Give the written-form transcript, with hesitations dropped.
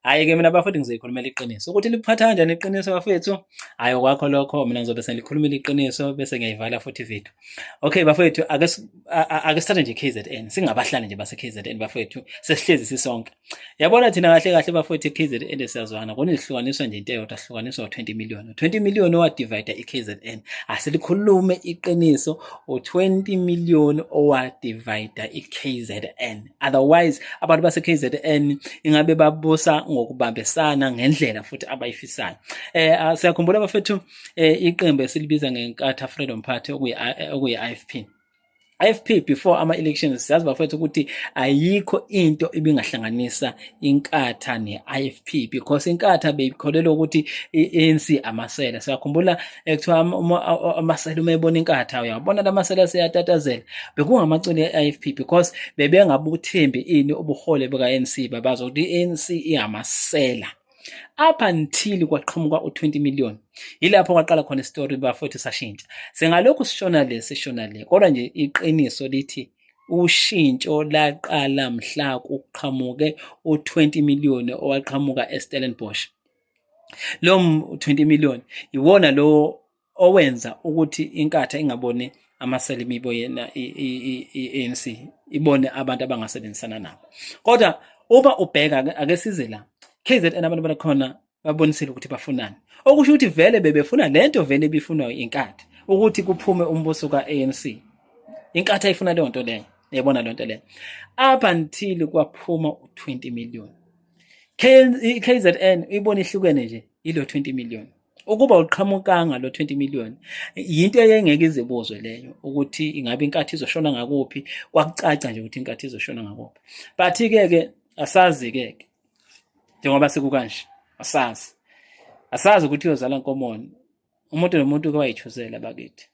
Hhayi-ke mina bafethu ngizoyikhulumela iqiniso. Ukuthi liphatha kanjani iqiniso bafethu, hhayi okwakho lokho, mina ngizobe sengilikhulumile iqiniso bese ngiyayivala futhi ividiyo. Okay bafethu, ake ake sithathe nje KZN, singabahlali nje base KZN bafethu, sesihlezi sisonke. Yabona thina kahle kahle bafethu KZN siyazwana, kunihlukaniswa nje into eyodwa, hlukaniswa u20 million. 20 million owadivide iKZN. Asilikhulume iqiniso, u20 million owadivide iKZN. Otherwise abantu base KZN ingabe babusa ngokubambisana ngendlela futhi abayifisayo. Siyakhumbula bafethu iqembu esilibiza ngeNkatha Freedom Party okuyi IFP. IFP before ama elections, siyazi bafethu ukuthi ayikho into ibingahlanganisa iNkatha ne-IFP because iNkatha beyikholelwa ukuthi i-ANC amasela. Siyakhumbula ekuthiwa amasela uma ebona iNkatha, uyabona lamasela seyatatazela. Bekungamacele e-IFP because bebengabuthembi ini ubuhole buka-ANC, babazi ukuthi i-ANC iyamasela up until kwaqhamuka u20 million. Yilapho kwaqala khona isitori bafethu, sashintsha. Singalokhu sishona le, sishona le, kodwa nje iqiniso lithi ushintsho laqala mhla kuqhamuke u20 million owaqhamuka eStellenbosch. Lo 20 million iwona lo owenza ukuthi iNkatha ingaboni amasela imibo yena i-ANC, ibone abantu abangasebenzisana nabo. Kodwa uma ubheka, ake size la KZN, abantu bakhona babonisile ukuthi bafunani, okusho ukuthi vele bebefuna lento vele ibifunwa iNkatha, ukuthi kuphume umbuso ka-ANC. INkatha ifuna leyo nto leyo, yayibona leyo nto leyo up until kwaphuma u20 million. KZN ibona ihlukene nje ilo 20 million. Ukuba uqhamukanga lo 20 million, yinto eyengeke izibuzwe leyo ukuthi ingabe iNkatha izoshona ngakuphi. Kwakucaca nje ukuthi iNkatha izoshona ngakuphi, but ke ke asazi ke ke njengoba sekukanje, asazi ukuthi uyozala nkomoni. Umuntu nomuntu ke wayichuzela bakithi.